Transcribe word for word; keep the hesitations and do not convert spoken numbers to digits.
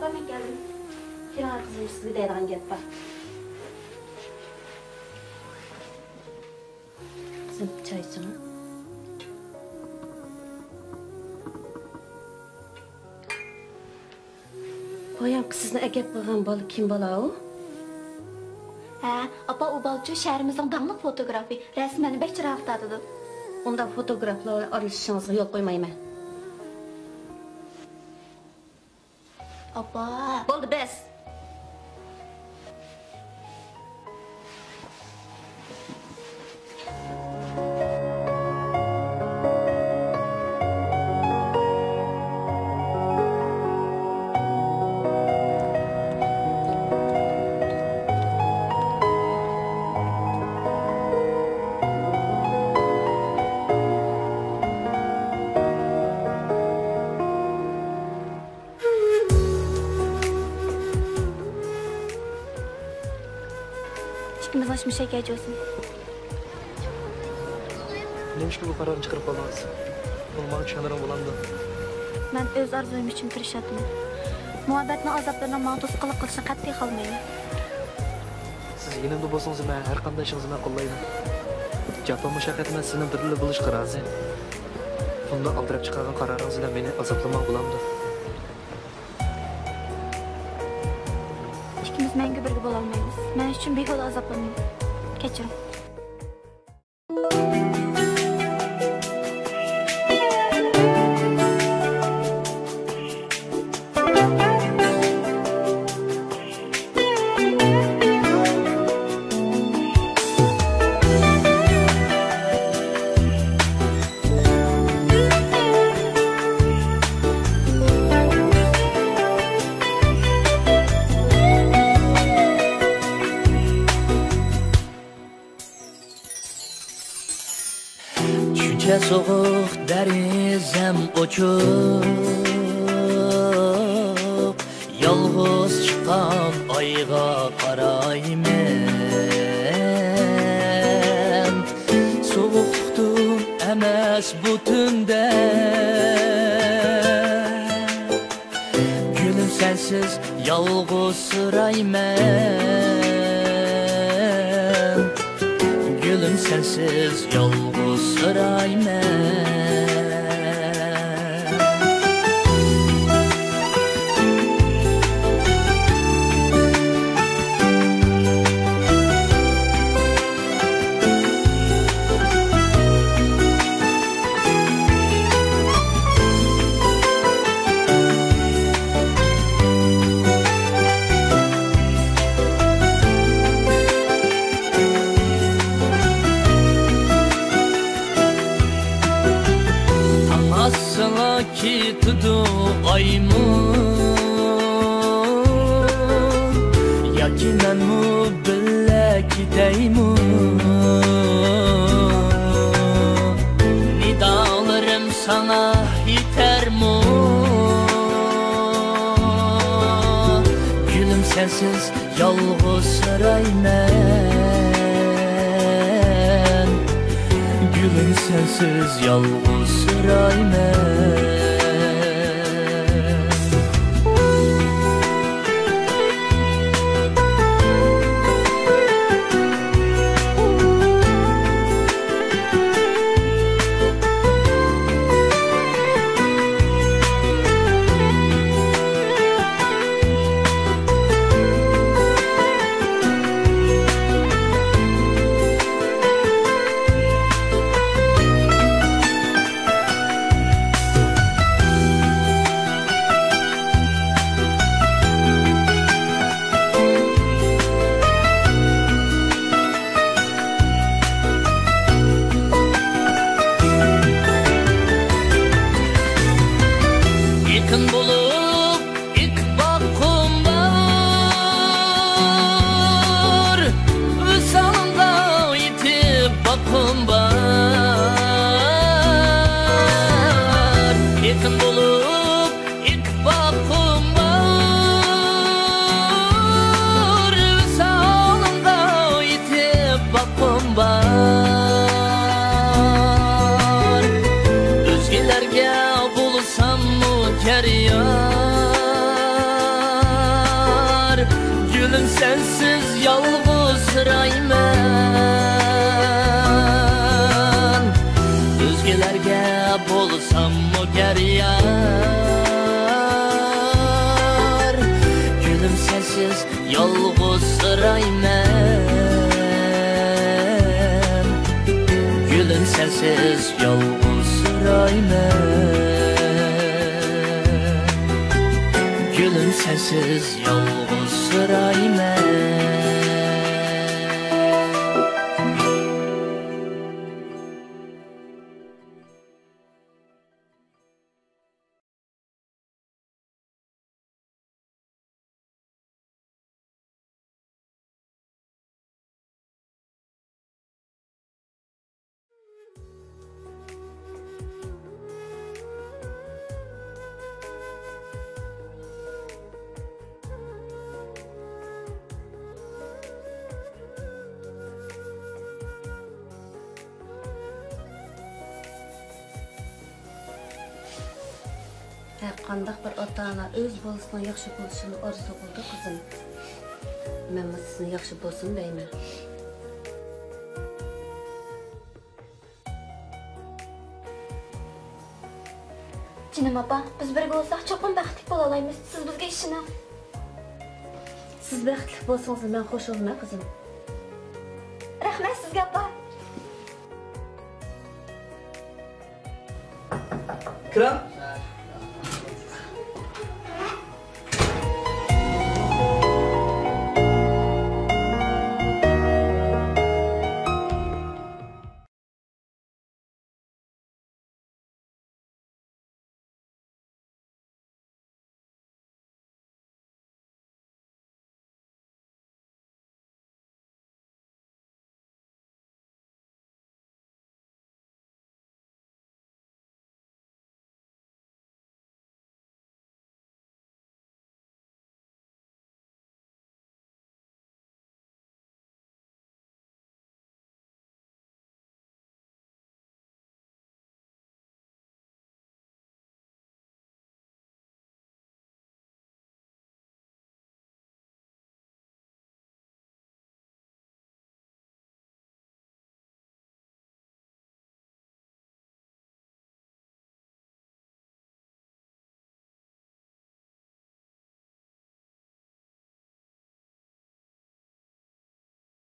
مەن كەلدىم. كىرىڭ قىزىم، سىزگە دەيدىغان گەپ بار. قىزىم، چاي ئىچىڭ. بايامقى سىزنى ئەكەپ قالغان بالا كىم بالا ئۇ؟ ھە، ئاپا، ئۇ بالىچۇ شەھىرىمىزنىڭ داڭلىق فوتوگرافى، رەسىملەرنى بەك چىرايلىق تارتىدۇ. ئۇنداق فوتوگرافلار بىلەن ئارىلىشىشىڭىزغا يول قويمايمەن. ئاپا. بولدى، بەس. ئىككىمىزنىڭ ئىشىمىز شەكەرچى بولسۇن. نېمىشقا بۇ قارارنى چىقىرىپ قالدىڭىز؟ بۇنى ماڭا چۈشەندۈرۈڭ بولامدۇ؟ مەن ئۆز ئارزۇيۇم ئۈچۈن تىرىشاتتىم. مۇھەببەتنىڭ ئازابلىرىنىڭ ماڭا توسقۇنلۇق قىلىشىنى قەتئىي خالىمايمەن. سىز يېنىمدا بولسىڭىز، مەن ھەر قانداق ئىشىڭىزنى مەن قوللايمەن. جاپا مۇشەققەتتە مەن سىزنىڭ بىلەن بولۇشقا رازى. بۇنداق ئالدىراپ چىقارغان قارارىڭىز بىلەن مېنى ئازابلىماڭ بولامدۇ؟ ئىككىمىز مەڭگۈ بىرگە بولالمايمىز. مەن ئۈچۈن بىھۇدە ئازابلانماڭ. كەچۈرۈڭ. شۇنچە سوغۇق، دېرىزەم ئوچۇق، يالغۇز چىققان ئايغا قارايمەن. سوغۇقلۇقتىن ئەمەس بۇ تۈندە، گۈلۈم، سەنسىز يالغۇزسىرايمەن. گۈلۈم، سەنسىز يالغۇزسىرايمەن. تاڭ ئاتسىلا كېتىدۇ ئايمۇ، ياكى مەنمۇ بىللە كېتەيمۇ؟ نىدالىرىم ساڭا يېتەرمۇ؟ گۈلۈم، سەنسىز يالغۇزسىرايمەن. گۈلۈم، سەنسىز يالغۇزسىرايمەن. سەنسىز يالغۇزسىرايمەن، ئۆزگىلەرگە بولساممۇ گەر يار. گۈلۈم، سەنسىز يالغۇزسىرايمەن، گۈلۈم، سەنسىز يالغۇزسىرايمەن، گۈلۈم، سەنسىز يالغۇزسىرايمەن. ھەرقانداق بىر ئاتا-ئانا ئۆز بالىسىنىڭ ياخشى بولۇشىنى ئارزۇ قىلىدۇ، قىزىم. مەنمۇ سىزنىڭ ياخشى بولسۇن دەيمەن. جېنىم ئاپا، بىز بىرگە بولساق، چوقۇم بەختلىك بولالايمىز. سىز بىزگە ئىشىنىڭ. سىز بەختلىك بولسىڭىز، مەن خۇش بولىمەن، قىزىم. رەھمەت سىزگە، ئاپا. ئىكرام،